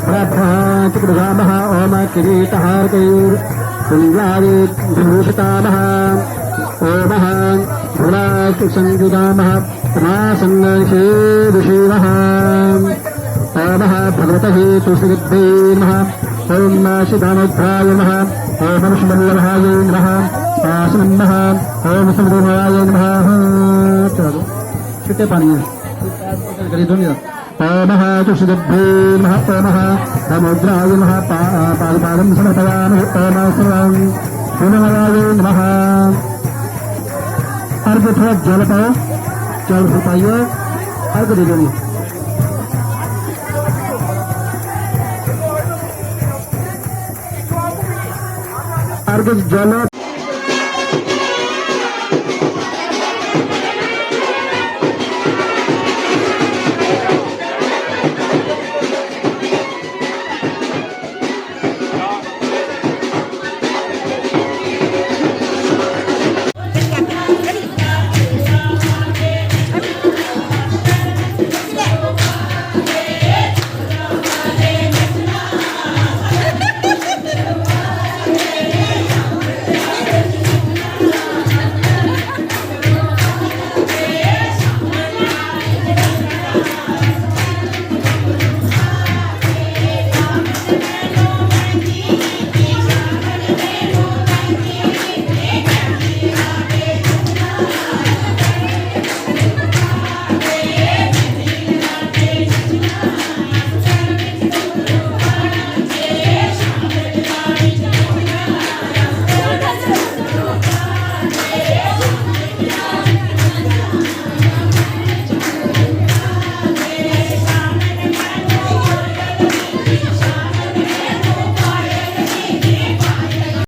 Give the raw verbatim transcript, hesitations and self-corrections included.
प्रभ्रः चक्रधामः। ओम किरीटहारकैर् कुण्डाभिर्भूषितामः। ओम धूलास्तु संयुतामः। समासन्नशीविषीमः। ओम भगवतः तुलसीदब्बै नमः। ओम सिद्धामुद्राय नमः। ओम विष्णुवल्लभाय नमः। आसनम नमः। ओम समुद्रमाय नमः। चलो, छुट्टे पानी है। करिए दोनों। ओम तुलसीदब्बै नमः। ओम समुद्राय नमः। पा-, पादुकां समर्पयामि। ओम सर्वं विष्णुवल्लभाय नमः। अर्घ थोड़ा जल पाओ, जल फुटाइए, अर्घ दे देंगे। अर्घ जल